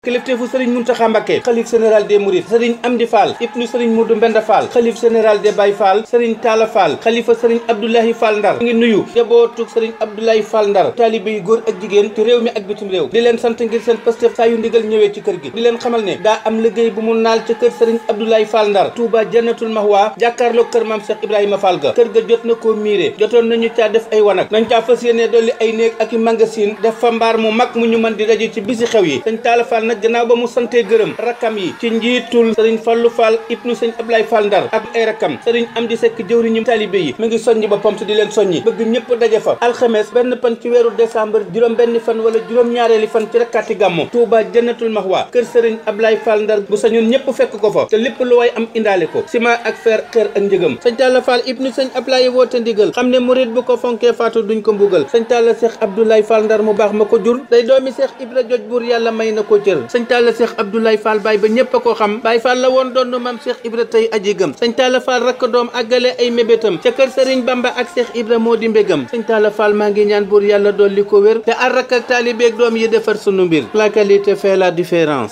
kilifteefu Serigne Mountakha Mbacké xalif général des Mourides Serigne Amdi Fall ibnu Serigne Modou Mbenda Fall xalif général des Baye Fall Serigne Talla Fall xalifa Serigne Abdoulaye Fall Ndar ngi nuyu jabootug Serigne Abdoulaye Fall Ndar taalibe yi góor ak jigéen ci réew mi ak bitim réew di leen sant ngir seen pastef saa yu ndigal ñëwee ci kër gi di leen xamal ne daa am liggéey bu mu naal ca kër Serigne Abdoulaye Fall Ndar Touba Jannatul Mahwa jàkkaarloo kër Maam Cheikh Ibrahima Fall ga kër ga jot na koo miire jotoon nañu caa def ay wanag nañ caa fas yéene dolli ay néeg ak i magasin def fa mbaar mu mag mu ñu mën di daje ci bisi xew yi Serigne Talla Fall nag gannaaw ba mu santee gërëm rakkam yi ci njiitul Serigne Fallou Fall ibnu Serigne Abdoulaye Fall Ndar ak ay rakkam Serigne Amdi Seck jëwriñu taalibe yi mu ngi soññi boppam te di leen soññi bëgg ñëpp daje fa alxames benn fan ci weeru décembre juróom benn fan wala juróom-ñaareeli fan ci rakkaati gàmmu Touba Jannatul Mahwa kër Serigne Abdoulaye Fall Ndar bu sañoon ñëpp fekk ko fa te lépp lu way am indaale ko ciment ak fer xeer ak njëgam Serigne Talla Fall ibnu Serigne Abdoulaye woote ndigal xam ne murid bu ko fonkee faatu duñ ko mbugal Serigne Talla Cheikh Abdoulaye Fall Ndar mu baax ma ko jur day doomi Cheikh Ibra joj buur yàlla may na ko cër Serigne Talla Cheikh Abdoulaye Fall baay ba ñëpp a ko xam Baye Fall la woon doon maam Cheikh Ibra tey aji gëm Serigne Talla Fall rakk doom àggale ay mébétam ca kër Serigne Bamba ak Cheikh Ibra moo di mbégam Serigne Talla Fall maa ngi ñaan buur yàlla dolli ko wér te ar rakk ak taalibeeg doom yi defar sunu mbir la qualité fait la différence